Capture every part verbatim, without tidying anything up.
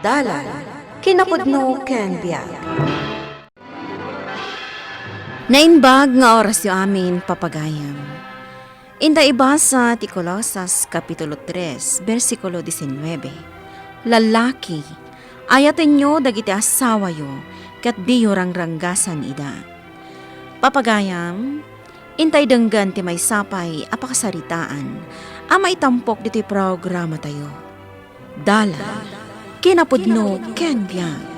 Dalan, kinapudno ken biag. Naimbag nga orasyo amin, papagayam. Inta ibasa ti Colosas, Kapitulo tres, bersikulo diecinueve. Lalaki, ayatenyo dagiti asawayo, ket diyo rangranggasan ida. Papagayam, intay denggen ti maysa pay a pakasaritaan a maitampok ditoy programatayo. Dalan, kinapudno ken biag.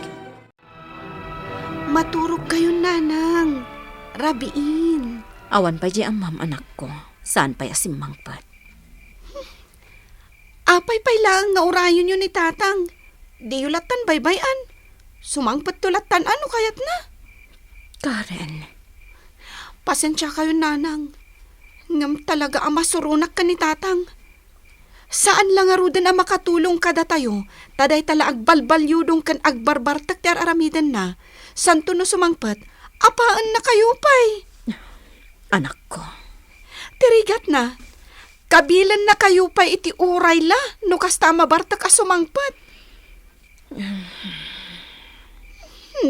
Maturogkayon, nanang. Rabiin. Awan pay diay ammam, anakko. Saan pay a simmangpet. Apay pay laeng nga urayonyo ni tatang? Diyo lattan baybay-an. Sumangpetto lattan a no kayatna. Karen. Pasensiakayon, nanang. Ngem talaga a masuronak ken ni tatang. Saan la ngaruden a makatulong kadatayo, ta dayta la agbalbaliudong ken agbarbartek ti ar-aramidenna. Santo no sumangpet, apaennakayo pay. Anakko. Ti rigatna, kabilennakayo pay iti uray la no kasta a mabartek a sumangpet.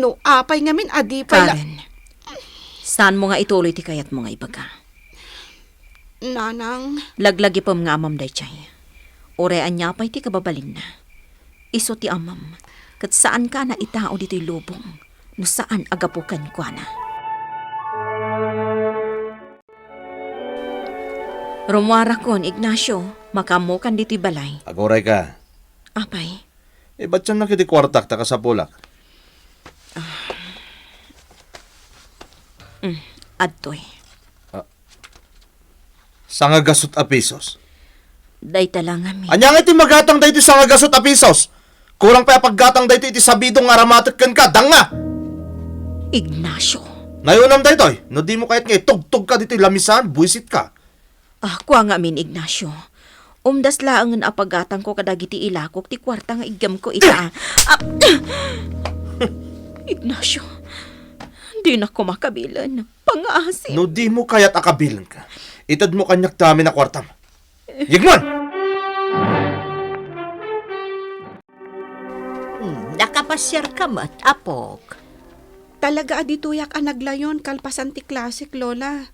No apay ngamin a di pay la- Karen, saanmo nga ituloy ti kayatmo nga ibaga? Nanang. Laglagipem nga amam daydiay. Uray ania pay ti kababalinna. Isu ti amam, ket saanka a naitao ditoy lubong no saan a gapu kenkuana. Rumuarakon, Ignacio, makaammokan ditoy balay. Agurayka. Apay? Ibatiannak iti kuartak ta kasapulak. Mm, adtoy. Ah. Sangagasut a pisos. Dayta la ngamin. Ania nga iti magatang daytoy sangagasut a pisos? Kurang pay a paggatang daytoy iti sabidong nga aramatek kenka, danga! Ignacio. Nayonam daytoy, no dimo kayat nga itugtogka ditoy lamisaan, buisitka. Ah, kua ngamin, Ignacio. Umdas laengen a paggatangko kadagiti ilakok ti kuarta nga iggemko ita. Ah, Ignacio, dinak koma kabilen. Pangaasi. No dimo kayat a kabilenka, itedmo kaniak ti amin a kuartam. Yegmon! Hmm, nakapasiarka met, apok. Talaga a ditoyak a naglayon kalpasan ti klasek, Lola.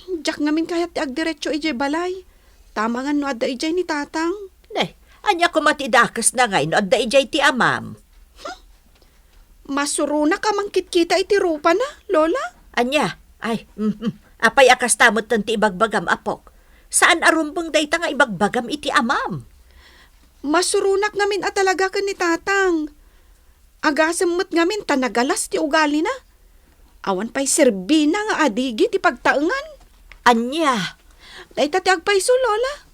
Diak ngamin kayat ti agdiretso idiay balay. Tamangan no adda idiay ni Tatang. Ne, ania koma ti dakesna ngay no adda idiay ti amam? Masuronak a mangkitkita iti rupana, Lola. Ania? Ay, mhm. Apay a kasta metten ti ibagbagam, apok? Saan a rumbeng dayta nga ibagbagam iti amam. Masuronak ngamin a talaga ken ni Tatang. Agasem met ngamin ta nagalas ti ugalina. Awan pay serbina nga adigi ti pagtaengan. Ania? Dayta ti agpayso, Lola.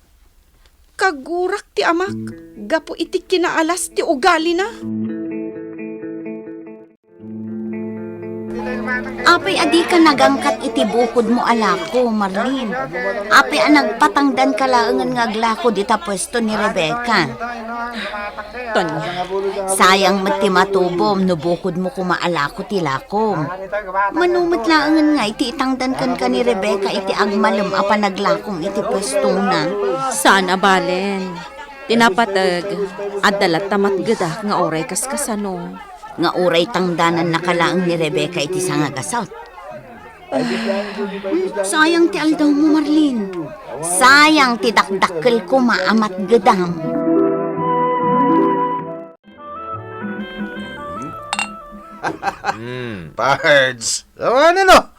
Kagurak ti amak gapu iti kinaalas ti ugalina. Apay a dika nagangkat iti bukodmo a lako, Marlene? Apay a nagpatangdanka laengen nga aglako dita puesto ni Rebecca? Tonya. Sayang met ti matubom no bukodmo koma a lako ti lakom. Mano met laengen nga iti itangdan kenka ni Rebecca iti agmalem a panaglakom iti puestona? Saan a balen. Ti napateg, adda latta matgedak nga uray kaskasano. Nga uray tangdanannaka laeng ni Rebecca iti sangagasat. Sayang ti aldawmo, Marlene. Sayang ti dakdakkel koma a matgedam. Hmm. Pards, awanen, no?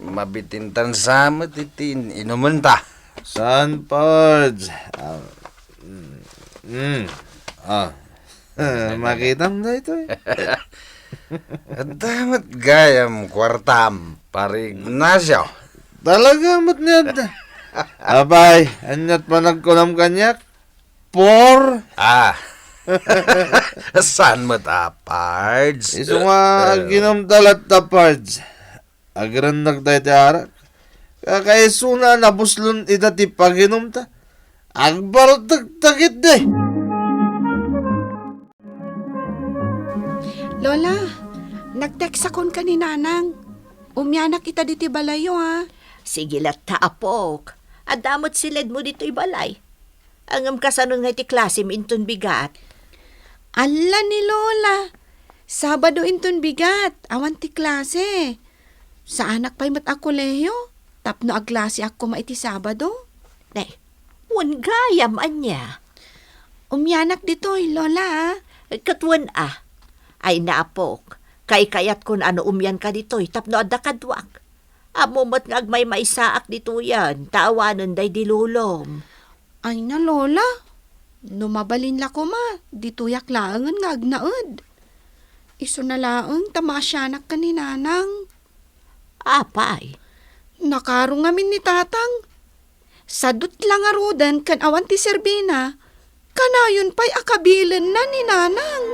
Mabitintan sa met iti in-, inumenta. Saan, Pards? Ah, mm, mm. Ah. Makitam daytoy. Adda met gayam kuartam, Pare Ignacio. Talaga met ni adda. Apay, aniat panagkunam kaniak? Por? Ah. Saan met a, Pards? Isu nga aginumta latta, Pards. Agrennag dayta arak. Kakaisuna a nabuslon ida ti paginumta. Agbartektek idi. Lola, nagteksakon ka ni Nanang. Umianak ita ditoy balayyo, ha? Sige latta, apok. Adda met siledmo ditoy balay. Ngem kasano ngay ti klasem inton bigat? Alla ni Lola, Sabado inton bigat, awan ti klase. Saanak pay met a kolehiyo, tapno agklaseak koma iti Sabado. Ne, wen gayam ania? Umianak ditoy, Lola, a. Ket wen a. Ay, naapok, kaykayatko a no umianka ditoy tapno adda kaduak. Ammo met nga agmaymaysaak ditoyen, ta awanen daydi lolom. Ay na, Lola. No mabalin la koma, ditoyak laengen nga agnaed. Isuna laeng ta maasianak ken ni Nanang. Apay? Nakaro ngamin ni Tatang. Sadut la ngaruden ken awan ti serbina, kanayon pay a kabilenna ni Nanang.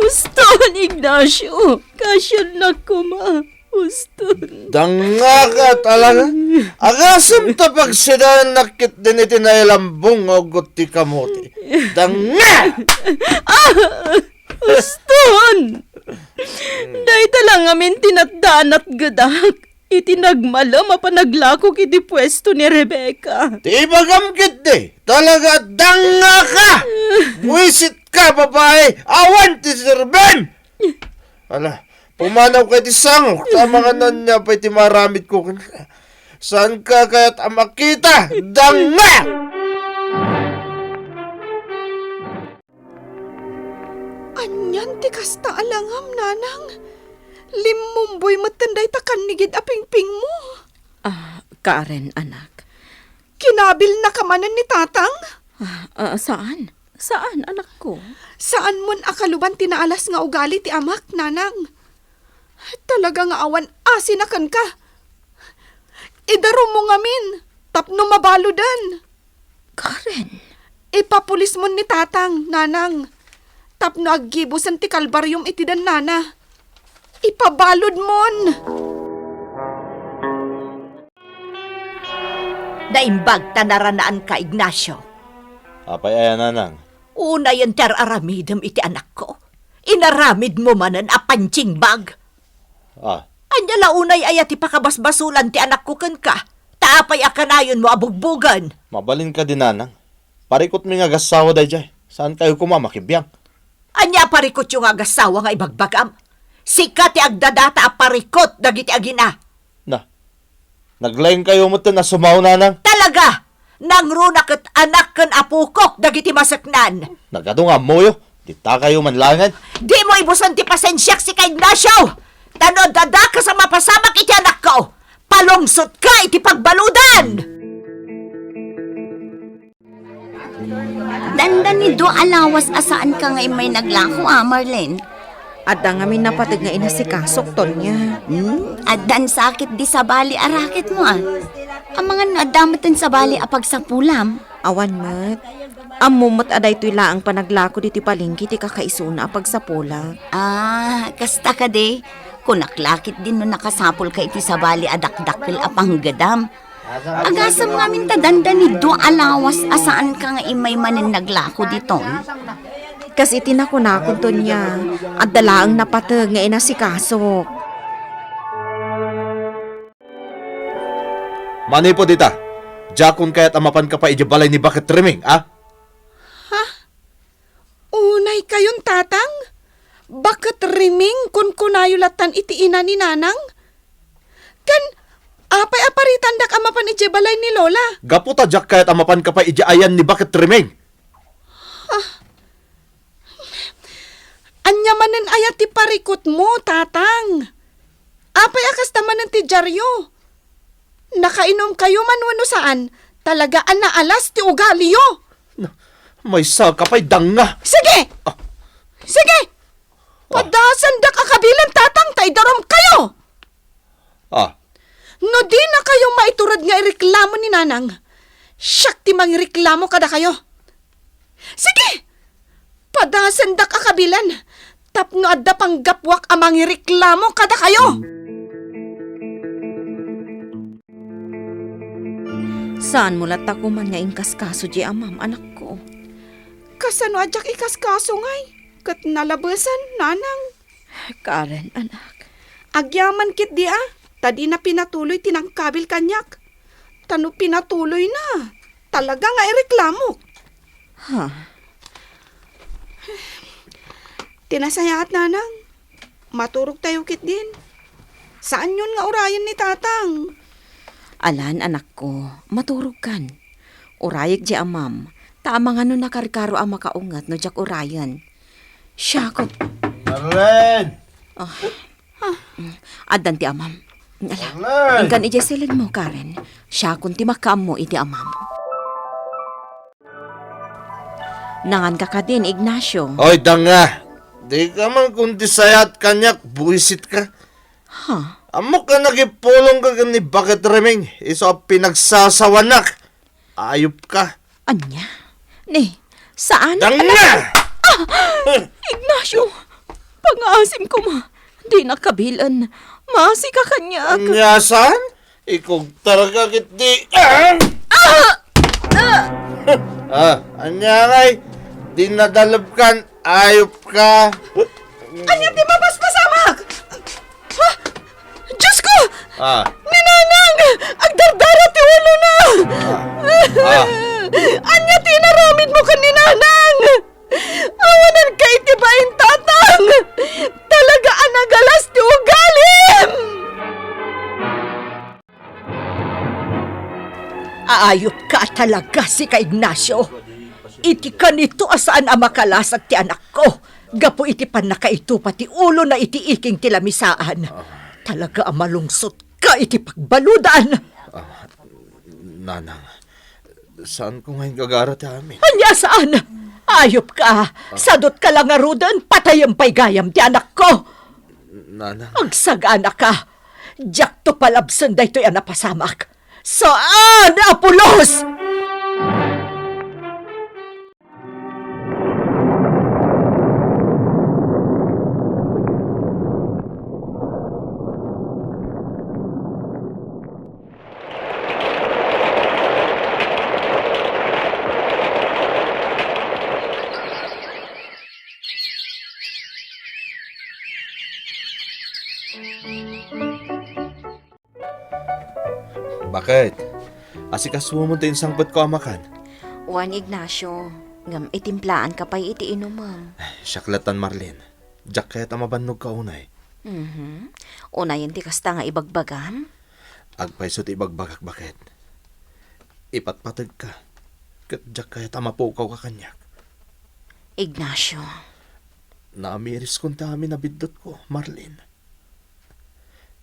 Uston, Ignacio! Kasiannak koma. Uston. Dangngaka, talaga? Agasem ta pagsidaennak ketdin iti nailambong nga uggot ti kamote. Danga! Ah! Uston! Dayta la ngamin ti natdanatgedak iti nagmalem a panaglakok iti puesto ni Rebecca. Ti ibagam ketdi, talaga dangngaka! Buisitka, babae! Awan ti serbim! Ala, pumanawka iti sangok, ta amangan ania pay ti maaramidko kenka. Saanka kayat a makita, danga! Anian ti kasta a langam, Nanang? Limmumboy metten dayta kannigid a pingpingmo. Ah, Karen, anak. Kinabilnaka manen ni Tatang? Ah, ah, saan? Saan, anakko? Saanmon a kaluban ti naalas nga ugali ti amak, Nanang. Talaga nga awan asina kenka. Idarummo ngamin tapno mabaluden. Karen. Ipapulismon ni Tatang, Nanang, tapno aggibusen ti kalbariom iti dannana. Ipabaludmon! Naimbag ta naranaanka, Ignacio. Apay aya, Nanang? Unayen ti ar-aramidem iti anakko. Inaramidmo manen a pansingbag. Ah. Ania la unay aya ti pakabasbasolan ti anakko kenka? Ta apay a kanayonmo a bugbogen? Mabalin kadi, Nanang. Parikutmi nga agassawa daydiay. Saankayo koma makibiang. Ania a parikutyo nga agassawa nga ibagbagam? Sika ti agdadata a parikut dagiti agina. Na, naglaingkayo metten a sumaw, Nanang? Talaga! Nangruna ket anak ken apokok dagiti maseknan. Nagadu nga ammoyo, ditakayo man laengen. Dimo ibusen ti pasensiak, sika, Ignacio! Ta no adda dakes a mapasamak iti anakko, palungsotka iti pagbaludan! Dandani dua a lawas a saanka nga immay naglako, a, Marlene? Adda ngamin napateg nga inasikasok, Tonya. Hmm? Addan sakit di sabali a raketmo, a. Amangan no adda metten sabali a pagsapulam? Awan met. Ammo met a daytoy laeng panaglako ditoy palengke ti kakaisuna a pagsapulak. Ah, kasta kadi? Kunak la ketdin no nakasapulka iti sabali a dakdakkel a panggedam. Agasem ngamin ta dandani dua a lawas a saanka nga immay manen naglako ditoy. Kas iti nakunakon, Tonya, adda laeng napateg nga inasikasok. Manipud ita, diakon kayat a mapanka pay idiay balay ni Baket Riming, a? Ha? Unaykayon, Tatang? Baket Riming kunkunayo latan iti ina ni Nanang? Ken apay a paritandak a mapan idiay balay ni Lola? Gapu ta diak kayat a mapanka pay idiay ayan ni Baket Riming. Ah. Ania manen aya ti parikutmo, Tatang? Apay a kasta manen ti diaryo? Nakainumkayo man wenno saan, talaga a naalas ti ugaliyo. Na, maysaka pay, danga. Sige! Ah. Sige! Ah. Padasendak a kabilen, Tatang, ta idarumkayo! Ah. No dinakayo maitured nga ireklamo ni Nanang, siak ti mangireklamo kadakayo. Sige! Padasendak a kabilen, tapno adda panggapuak a mangireklamo kadakayo. Saanmo latta koman nga inkaskaso diay amam, anakko? Kasano a diak ikaskaso ngay? Ket nalabesen, Nanang. Karen, anak. Agyaman ketdi a, ta dina pinatuloy ti nangkabil kaniak. Ta no pinatuloyna, talaga nga ireklamok. Ha? Ti nasayaat, Nanang, maturogtayo ketdin. Saanyon nga urayen ni Tatang. Alan, anakko, maturogkan. Urayek diay amam, ta amangan no nakarkaro a makaunget no diak urayen. Siakot. Marlene! Ah. Addan ti amam. Ala, Marlene! Inkan idiay silenmo, Karen. Siakon ti makaammo iti amam. Nanganka kadin, Ignacio? Oy, danga! Dika man kundi sayaat kaniak, buisitka. Ha? Ammok a nagipulongka ken ni Baket Reming, isu a pinagsasawanak. Ayupka. Ania? Ni, saan? Danga! Ah! Ignacio, pangaasim koma. Dinak kabilen. Maasika kaniak. Ania saan? Ikugtarka ketdi. Ah! Ah! Ah, ania ngay? Dinadalebkan, ayupka. Ania ti mapaspasamak? Ha? Diosko! Ah. Ni Nanang! Agdardara ti ulona! Ah. Ah. Ania ti inaramidmo ken ni Nanang? Awananka iti bain, Tatang! Talaga a nagalas ti ugalim! Aayupka a talaga, sika, Ignacio. Iti kanito a saan a makalasag ti anakko, gapu iti pannakaitupa ti ulona iti iking ti lamisaan. Talaga a malungsotka iti pagbaludan. Ah, Nanang, saanko nga ingagara ti amin. Ania saan? Ayupka! Sadutka la ngaruden, patayem pay gayam ti anakko! Nanang. Agsaganaka! Diakto palabsen daytoy a napasamak. Saan a pulos! Baket, asikasumo ti insangpetko a makan. Wen, Ignacio, ngem itimplaanka pay iti inumem. Siak latta, Marlene. Diak kayat a mabannogka unay. Mhm. Unayen ti kasta nga ibagbagam? Agpayso ti ibagbagak, Baket. Ipatpategka, ket diak kayat a mapukawka kaniak. Ignacio. Naamiriskon ti amin a biddutko, Marlene.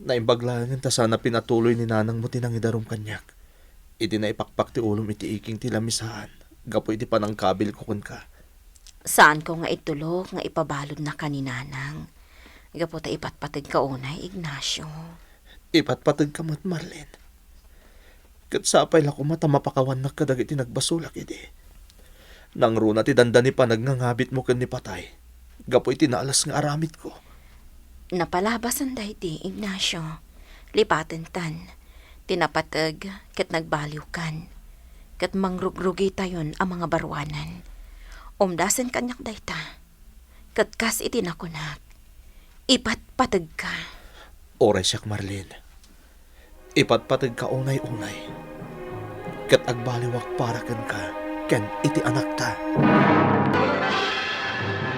Naimbag laengen ta saan a pinatuloy ni nanangmo ti nangidarum kaniak idi naipakpak ti ulom iti iking ti lamisaan gapu iti panangkabilko kenka. Saanko nga itulok nga ipabaludnaka ni nanang gapu ta ipatpategka unay, Ignacio. Ipatpategka met, Marlene. Ket sapay la koma ta mapakawannak kadagiti nagbasolak idi. Nangruna ti dandani panagnangabitmo ken ni patay gapu iti naalas nga aramidko. Napalabasan daydi, Ignacio. Lipatentan. Ti napateg ket nagbaliwkan. Ket mangrugrugitayon a mangabaruanan. Umdasen kaniak dayta. Ket kas iti nakunak, ipatpategka. Uray siak, Marlene. Ipatpategka unay-unay, ket agbaliwak para kenka ken iti anakta.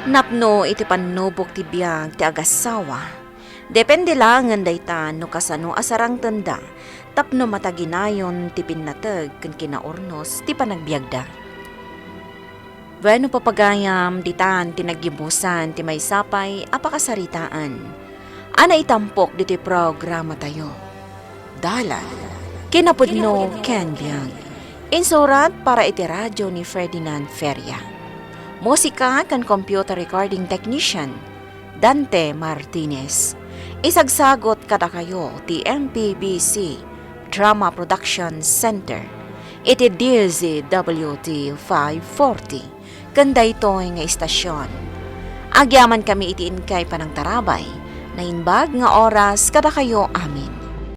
Napno iti pannubok ti biag ti agassawa, depende laengen dayta no kasano a sarangtenda tapno mataginayon ti pinnateg ken kinaurnos ti panagbiagda. Wenno, papagayam, ditan ti naggibusan ti maysa pay a pakasaritaan a naitampok ditoy programatayo. Dalan, kinapudno ken biag. Insurat para iti radio ni Ferdinand Feria. Musika ken computer recording technician, Dante Martinez. Isagsagot kadakayo ti M P B C Drama Production Center iti D Z W T five forty ken daytoy nga istasyon. Agyamankami iti inkay panangtarabay, naimbag nga oras kadakayo amin.